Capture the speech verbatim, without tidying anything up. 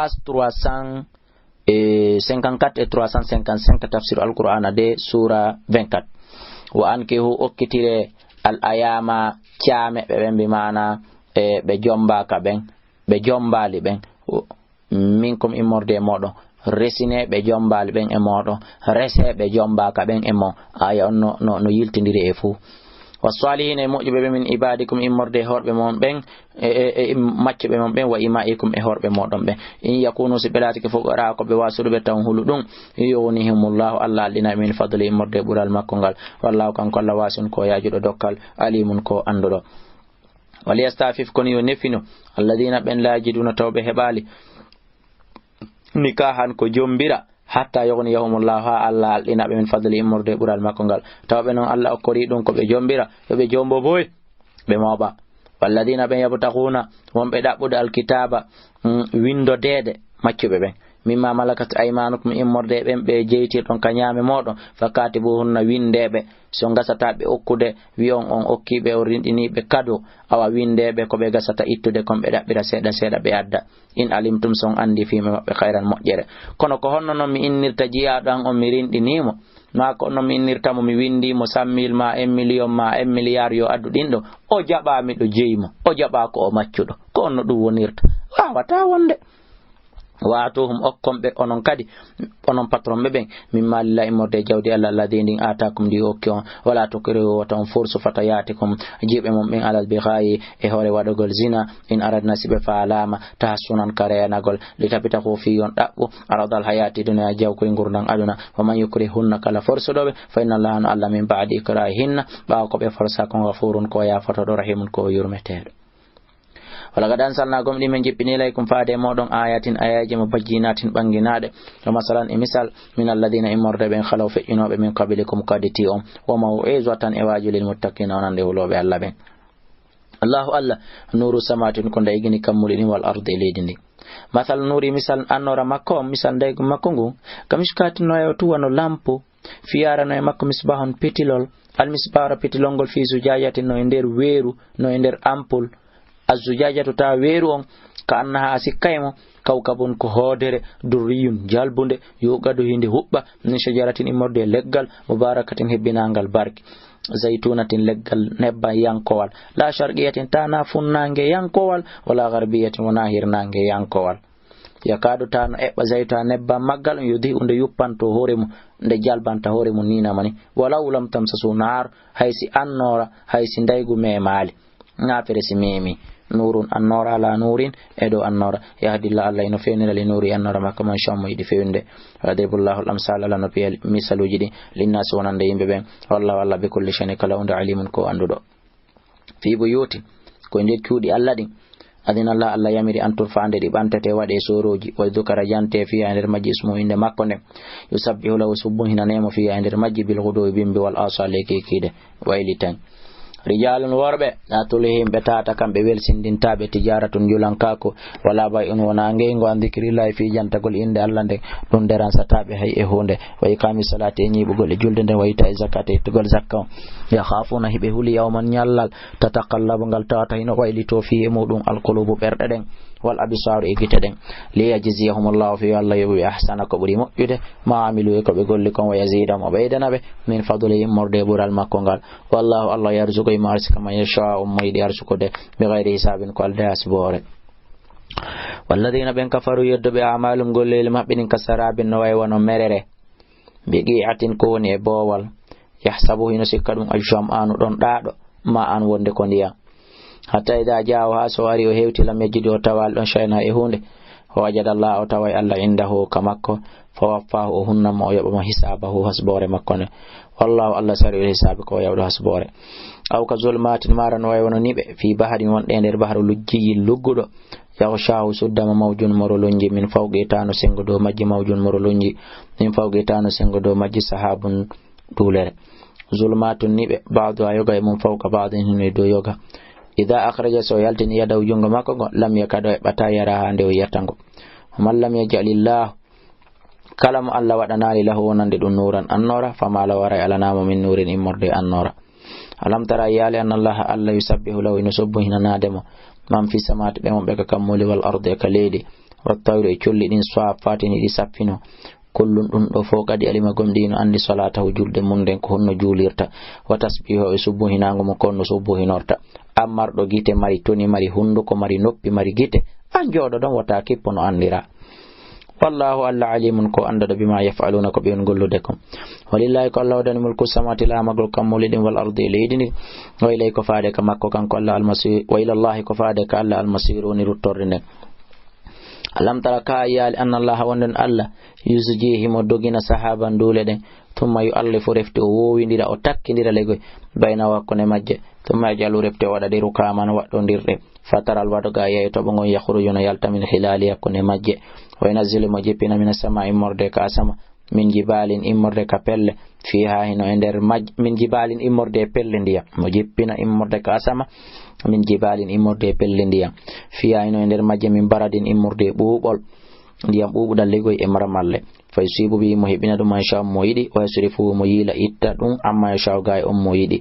Page trois cent cinquante-quatre et trois cent cinquante-cinq, tafsir Alqur'ana de, sura vingt-quatre. Wa ankihu, okkitire, al ayama, caame ɓe ɓen, bi maana, e, ɓe jombaaka ɓen, ɓe jombaali ɓen. Minkum, immorde e mooɗon. Resine ɓe jombaali ɓen e mooɗon. Rese ɓe jombaaka ɓen e mon. Aya on no, no, no yiltindiri e fuu. Wa salihina, e moƴƴuɓe ɓe, min ibadikum, immorde e horɓe mon ɓen, e, e, e maccuɓe mon ɓen, wa imaikum, e horɓe moɗon ɓen. In yakunu, si ɓe laatike fuqara, ko ɓe wasuɗo ɓe, tan hulu ɗum. Yughnihimullahu, Allah alɗina ɓe, min fadli, immorde e ɓural makko ngal. Wallahu, kanko Allah, wasiun, ko yaajuɗo dokkal, alimun, ko annduɗo. Waliyastafif, kono yo nefino, alladina, ɓen, la yajiduna, taw ɓe heɓaali nikahan, ko jombira, hatta yughniyahumullahu, ha Allah alɗina ɓe, min fadli, immorde e ɓural makko ngal. Taw ɓe non Allah okkori ɗum ko ɓe jombira, yo ɓe jombo boy, ɓe mooɓa. Walladina, ɓen, yabtaghuna, wonɓe ɗaɓɓude alkitaba, mm, windodeede maccuɓe ɓen, mimma malakat aymanukum, immorde e ɓen ɓe jeytirɗon ka ñaame moɗon, fa katibuhunna, windeɓe. So gasata ɓe okkude, wi'on on okkiɓe, on rinɗiniɓe kado, awa windeɓe ko ɓe gasata ittude kon, ɓe ɗaɓɓira seeɗa seeɗa ɓe adda. In alimtum, so on andi, fima maɓɓe, khayran, moƴƴere. Kono ko honno non mi innirta jiyaaɗo an on, mi rinɗinimo? Ma ko honno mi innirta mo, mi windi mo cent mille ma un million ma un milliard, yo addu ɗin ɗo. O jaɓa miɗo jeyi mo. O jaɓa ko o maccuɗo. Ko honno ɗum wonirta? Wawata wonde. Wa atuhum, okkon ɓe onon kadi, onon patron ɓe ɓen, min mali la, immorde e jawdi Allah, alladi, ndin, atakum, ndi o okki on. Wala tukrihu, wota on forsu, fatayatikum, jiɓe mon ɓen, alal bighayi, e hoore waɗugol zina, in aradna, si ɓe faalama, tahassunan, ka reyanagol, litabtahu, fii yo on ɗaɓɓu, aradal hayati dunya, jawkoy ngurndan aduna. Wa man yukrihunna, kala forsuɗo ɓe, fa inna Allaha, no Allah, min ba'di ikrahihinna, ɓaawo ko ɓe forsa kon, ghafurun, ko yaafotoɗo, rahimun, ko yurmeteeɗo. Walaqad anzalna, gomɗii men jippini, ilaykum, faade e mooɗon, ayatin, ayaji mo, bayyinatin, ɓanginaaɗe, wa masalan, e misal, min alladina, immorde ɓen, khalaw, feƴƴinooɓe, min qablikum, ko aditi on, wa maw'izatan, e waaju, lil muttaqina, wonande hulooɓe Allah ɓen. Allahu Allah, nuru samawati, ko ndaygini kammuuli ɗin, wal ardi, e leydi ndin. Masal nuri, misal annoora makko on, misal ndaygu makko ngun, ka mishkatin, no e o tuwa no lampu, fiyaara no e makko misbahun, pitilol, al misbahu, pitilol ngol, fi zujajatin, no e nder weeru, no e nder ampul. Az zujajatu, ta weeru on, ka annaha, a sikkay mo, kawkabun, ko hoodere, durriyun, jalbunde, yuqadu, hinde huɓɓa, min shajaratin, immorde e leggal, mubarakatin, hebbinangal barke, zaytunatin, leggal nebban yankowal, la sharqiyatin, ta na funnange yankowal, wala garbiyatin, wona hirnange yankowal. Yakadu, ta no eɓɓa, zaytuha, nebban maggal, yudhi'u, nde yuppanto hoore mum, nde jalbanta hoore mum, ni namani. Walaw lam tamsasu nar, hay si annoora, hay si ndaygu memaali. Naafere si memi. Nurun, annoora, ala nurin, e dow annoora. Yahdillah, Allah ino fewnira, li nuri, annoora makko, man shaa, mo yiɗi fewnude. Yadribullahu al-amsal, Allah no piya misaluuji ɗin, linnasi, wonande yimɓe ɓen. Wallahu, Allah, bi kulli shay'in, kala huunde, alimun, ko annduɗo. Fi buyutin, ko e nder cuuɗi Allah ɗin. Adina Allah, Allah yamiri, an turfa, nde ɗi ɓantete, waɗe sorooji, wa yudhkara, jante, fiha, e nder majji, ismuhu, innde makko nden. Yusabbihu lahu, subbuhinane mo, fiha, e nder majji, bil ghuduwi, bimbi, wal asali, e kiikiiɗe, wayliten. Rijalun, worɓe, la tulhihim, ɓe tawata kamɓe welsindinta ɓe, tijaratun, njulankaaku, wala bay'un, wona ngeygu, an dhikrillahi, fii jantagol innde Allah nden, ɗum deransata ɓe hay e huunde. Wa iqami salati, e ñiiɓugol e julde nden, wa ita'i zakati, e ittugol zakka on. Yakhafuna, hiɓe huli, yawman, ñallal, tataqallabu, ngal tawata hino waylito, fii, e muɗum, alqulubu, ɓerɗe ɗen, wal absaru, e gite ɗen. Liyajziyahumullahu, fii yo Allah yoɓu ɓe, ahsana, ko ɓuri moƴƴude, ma amilu, e ko ɓe golli kon, wa yazidahum, o ɓeydana ɓe, min fadlihi, immorde e ɓural makko ngal. Wallahu, Allah, yarzuqu, himo arsika, man yasha'u, mo yiɗi arsukude, bi ghayri hisabin, ko aldaa hasboore. Walladina, ɓen, kafaru, yedduɓe, amalum, golleeli maɓɓe ɗin, kasarabin, no way wano merere, biqi'atin, ko woni e boowal, yahsabuhu, hino sikka ɗum, al-zam'anu, ɗon ɗaaɗo, ma an, wonde ko ndiyam. Hatta ida jaahu, haa so ari, o hewti, lam yajid, o tawaali ɗon, shay'an, hay e huunde. Wa wajada Allah, o taway Allah, indahu, ka makko, fa waffahu, o hunna mo, o yoɓa mo, hisabahu, hasboore makko nde. Wallahu, Allah, sari'ul hisabi, ko o yawɗo hasboore. Aw ka zulmatin, mara no way wano niɓe, fi bahrin, wonɗe e nder bahru, lujjiyin, lugguɗo, yaghshahu, suddama, mawjun, moro lunji, min fawqi, tano sengo dow majji, mawjun, moro lunji, min fawqi, tano sengo dow majji, sahabun, duulere. Zulmatun, niɓe, ba'duha, yoga e mum, fawqa ba'din, hino e dow yoga. Ida akhraja, so o yaltini, yadahu, jungo makko ngo, lam yakad, o eɓɓata, yaraha, nde o yiyata ngo. Wa man lam yaj'alillahu, kala mo Allah waɗanaali, lahu, wonande ɗum, nuran, annoora, fama lahu, haray alanaa mo, min nurin, immorde e annoora. Alam tara, a yiyaali, anna Allaha, Allah, yusabbihu lahu, hino subbuhinanaade mo, man fi samawati, ɓe wonɓe ka kammuuli, wal ardi, e ka leydi. Wattawri e colli ɗin, swaffaatin hiɗi saffino. Kullun ɗun ɗoo fow qad alima gomɗii no anndi salaatahu julde mun nden ko honno juulirta. Wa tasbiihahu e subbuhinaango mo ko honno subbuhinorta. An marɗo gite, mari toni, mari hunnduko, mari noppi, mari gite. An jooɗo ɗon wota kippo no anndiraa. Wallaahu Alla alimun ko annduɗo bimaa yaf'aluuna ko ɓe on gollude kon. Walillaahi ko Alla woodani mulku samawaati laamagol kammuuli ɗin wal ardi e leydi ndin. Wa ilayhi ko faade ka makko kanko Alla almasiiru. Wa ilallaahi ko faade ka Alla almasiiru woni ruttorɗe nden. Alam tara ka a yiyaali anna Allaha wonde on Alla yusjii himo dogina sahaaban duule ɗen. Tumma yu Allah fo refti o woowindira o takkindira legoy bayna hakkunde majje. Tumma yaj'alu refti o waɗa ɗi rukaaman waɗɗondirɗe. Fataral waɗo ga yeeyo toɓo ngon yakhruju no yalta min khilaali hakkunde majje. Wa yunazzilu mo jippina mina sama immorde ka asama. Min jibalin immorde ka pelle. Fiha hino e nder maj-, min jibalin immorde e pelle ndiyam. Mo jippina immorde ka asama. Min jibalin immorde e pelle ndiyam. Fiha hino e nder majje min baradin immorde e ɓuuɓol. Ndiyam ɓuuɓuɗal legoy e maramalle. Fa yusibu bihi mo heɓina ɗum man sha mo yiɗi. Wa yasrifu mo yiila itta ɗum amma yasha ga e on mo yiɗi.